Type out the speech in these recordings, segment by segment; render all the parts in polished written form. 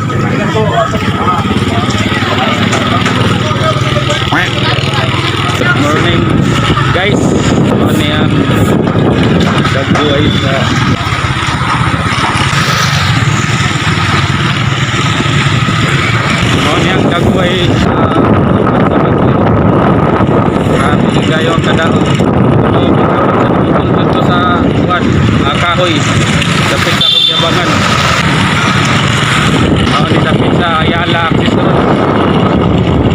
Good morning, guys. Ano niya gagbuhay sa Ano niya gagbuhay sa Bagyo. Grabe kayo ang kadaot. Ito sa dito dito sa kuan, mga kahoy. Dapit sa akong yabangan. Mao ni dapit sa Ayala Access Road.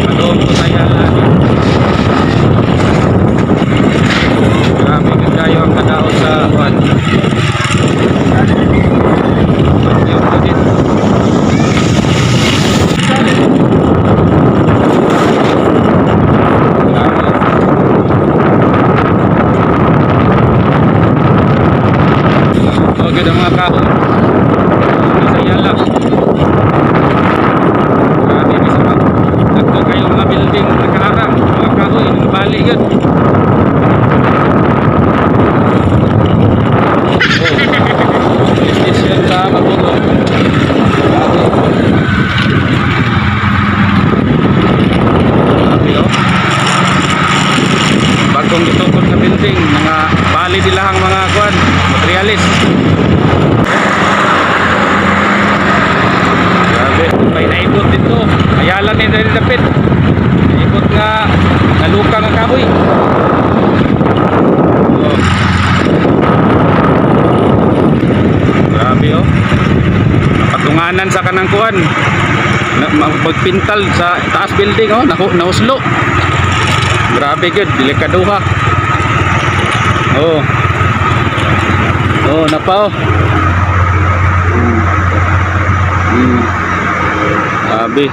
Padung ko sa Ayala. Grabe kayo ang kadaot sa kuan. Bagyo ko din. Grabe. Okay ang mga kahoy. Sa Ayala. Grabe bisa pa. Dagko kayo mga building nakaharang, mga kahoy, mga bali yun. Oh. Police station sa Magulo. Grabe. Grabe oh. Bagong gitukod na building, mga bali sila ang mga kuan, materialis. Grabe, may naibot dito. Ayala ni dahil dapit. Naibot nga naluka nga kahoy. Oh. Grabe oh. Napatunganan sa kanang kuan. Na, magpintal sa taas building oh, naku, nahuslo. Grabe gud, dili kaduha. Oh. Oh, napa oh. Grabe.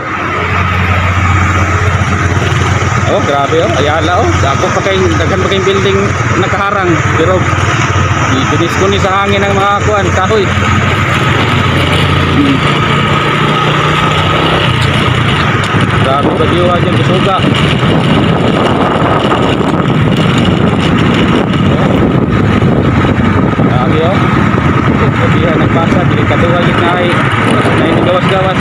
Oh, grabe oh. Ayala oh. Dako pa kay daghan pa kay building nakaharang pero gibinis ko ni sa hangin ang mga kuan kahoy. Grabe bagyo dyan kusuga. Grabe oh. Grabe nagpasa dili kaduha gyud na ay na gawas-gawas.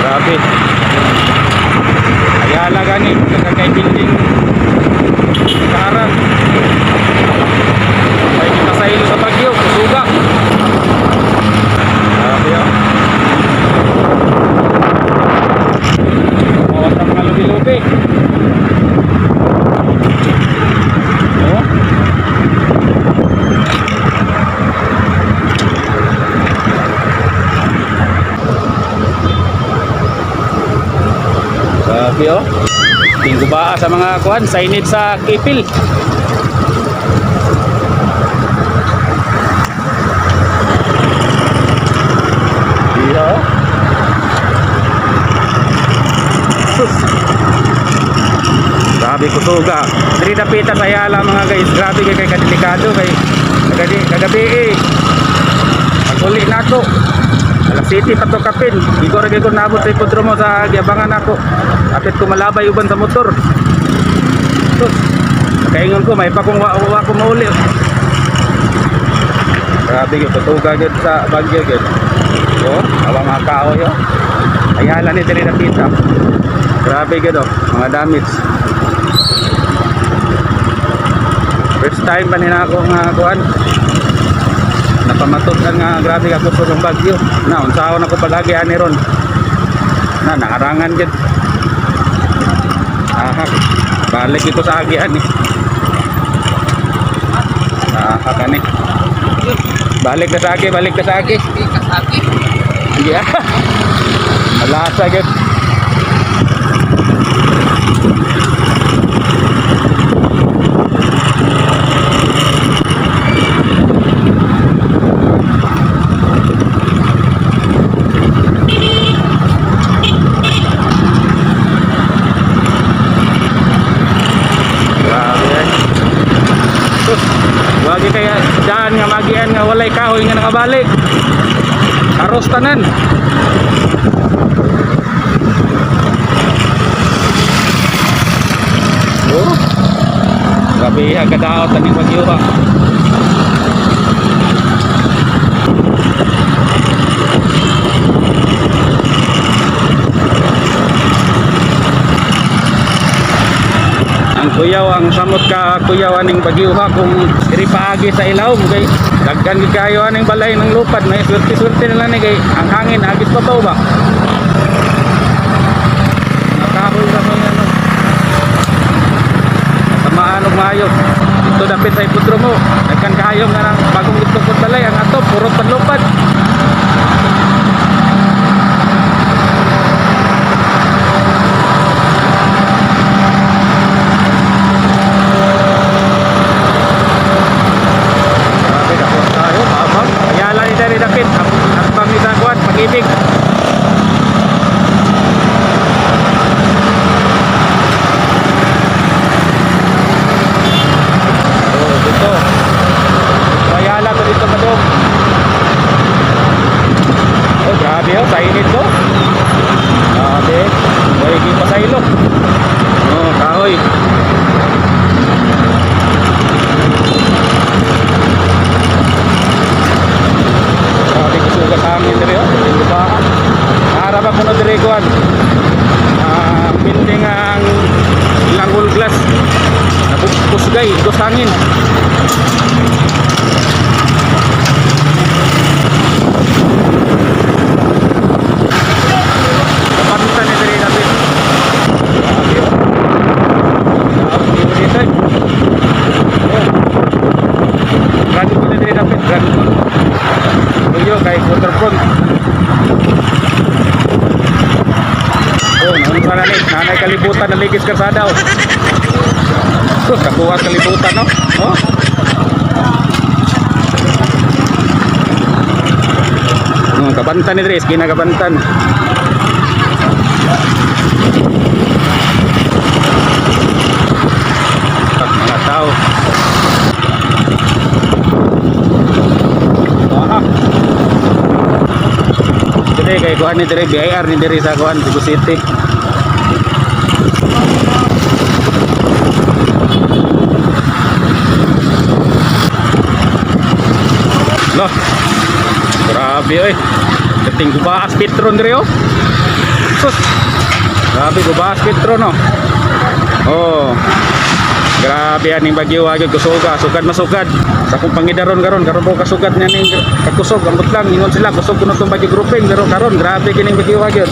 Grabe. Ayala gani, kay building kaharang. May pasaylo sa bagyo, kusuga. Grabe oh. Mawat ang mga lubi-lubi. Oh. Grabe oh. Tinggubaa sa mga kuan, signage sa Kipil. Iya. Oh. Sus. Grabe kusuga. Diri dapita sa Ayala mga guys. Grabe kay kay kadelikado kay kagabi kagabi eh. Paguli nako. Alas City pa to kapin. Di ko ra gyud ko naabot sa hipodromo sa giabangan nako. Kapit ko malabay uban sa motor. Sus. Nakaingon ko may pa kung wa, wa ko mauli. Grabe gyud kusuga gyud sa Baguio gyud. Oh, awa mga kahoy oh. Ayala ni diri dapita. Grabe gyud oh, mga damage. First time pa nila ako nga kuan. Napamatud-an nga grabe ka kusog ang bagyo. Na unsaon ako palagi ani ron. Na naharangan gyud. Ahak. Balik ito sa agian eh. Ahak ani. Balik na sa agi, balik na sa agi. Yeah. Malasa gyud. Grabe eh. Sus, wagi kaya daan nga magian nga walay kahoy nga nakabalik. Aros tanan. Oh. Grabe ang kadaot ani bagyo ha. Kuyaw ang samot ka kuyaw aning bagyo ha, kung diri paagi sa ilawom kay daghan gid kayo aning balay ng lupad. May swerte-swerte na lang ni kay ang hangin agis babaw ba. Nakahoy ra may ano. Tamaan og maayo. Dito dapit sa hipodromo, daghan kaayo nga nang bagong gitukod balay, ang ato puro panlupad. Grabe dako tayo, abang. Ayala ni diri dapit, atbang ni sa kuan, Pag-ibig. Oh, dito. Ayala to dito padong. Oh, grabe oh, sa init to. Grabe. Way pa sa ilo. Oh, kahoy. Grabe kusuga sa hangin diri oh. Di ba? Naharap ako no diri kuan. Ah, building ang ilang whole glass. Nakusgay, dos hangin. Kaparutan ni diri dapit. Grabe oh. Grabe dito eh. Oh. Grabe ko na diri dapit, grabe ko. Tuyo kay waterfront. Oh, naunsa na ni, nanay kalibutan na ligis karsada oh. Sus, kakuha kalibutan no. Oh. Oh, kabantan ni Dres, kinakabantan. Tak mga tao. Ah. Dire kay kuan ni dire BIR ni dire sa kuan Cebu City. Loh. Grabe oy. Dating gubaas Petron dire oh. Sus. Grabe gubaas Petron oh. Oh. Grabe aning bagyo agad kusuga, sugad masugad. Sa akong pangidaron karon, karon po kasugad niya ning kakusog, ambot lang ingon sila kusog kuno tong bagyo grouping, pero karon grabe kining bagyo gyud.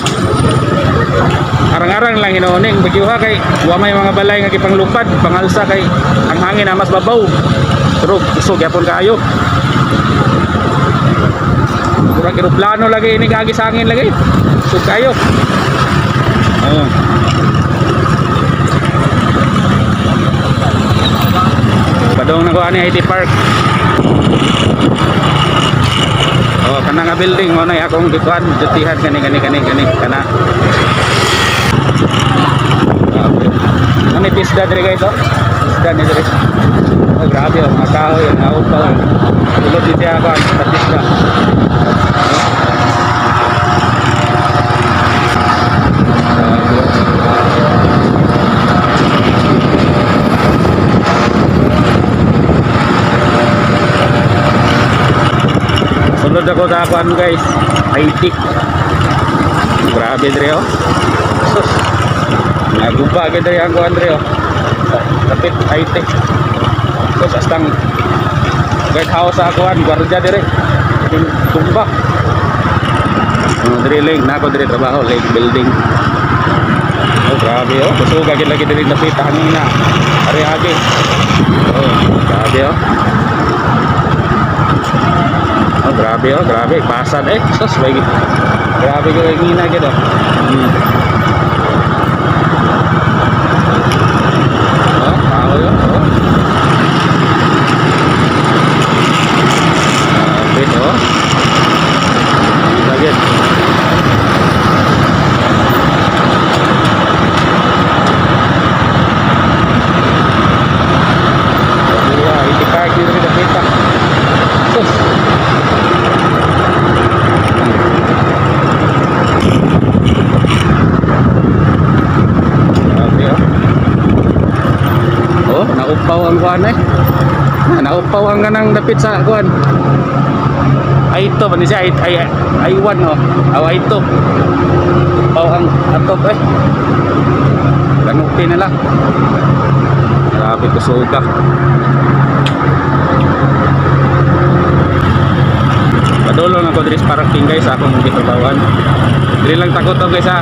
Arang-arang lang hinuon bagyo ha kay wa may mga balay nga gipanglupad, pangalsa kay ang hangin na mas babaw. Pero kusog gyapon kaayo. Murag eroplano lagi ini kaagi sa hangin lagi. Kusog kaayo. Oh. Padong na ko ani IT Park. Oh, kana nga building mo na akong gikuan, dutihan kani kani kani kani kana. Grabe. Ano pisda diri guys oh? Pisda ni diri. Oh, grabe oh, mga kahoy, ang awon pa. Tulog dito ako ang sa pisda. Sunod ako sa kuan guys, IT. Grabe dre oh. Sus. Naguba gyud dre ang kuan dre oh. Kapit IT. Sus, astang guard house sa kuan, gwardiya dire. Tumba. Oh, dre link na ako dre trabaho, link building. Oh, grabe oh. Kusuga gyud lagi diri napita hangina. Ari agi. Oh, grabe oh. Oh, grabe oh, grabe. Pasad eh. Sus, may grabe ko hangina gyud oh. Oh, tao yun. Oh. Grabe oh. Lagi. Iya, IT Park dito rin nakita. Sus. Grabe oh. Oh, naupaw ang kuan eh. Ah, naupaw ang kanang dapit sa kuan. Ay ito, ba ni siya ay ay ay one oh. Aw ay ito. Upaw ang atop eh. Kanuti na lang. Grabe kusuga. Padulong ako diri sa parking, guys, akong gitrabawan. Diri lang takot to, guys, ha.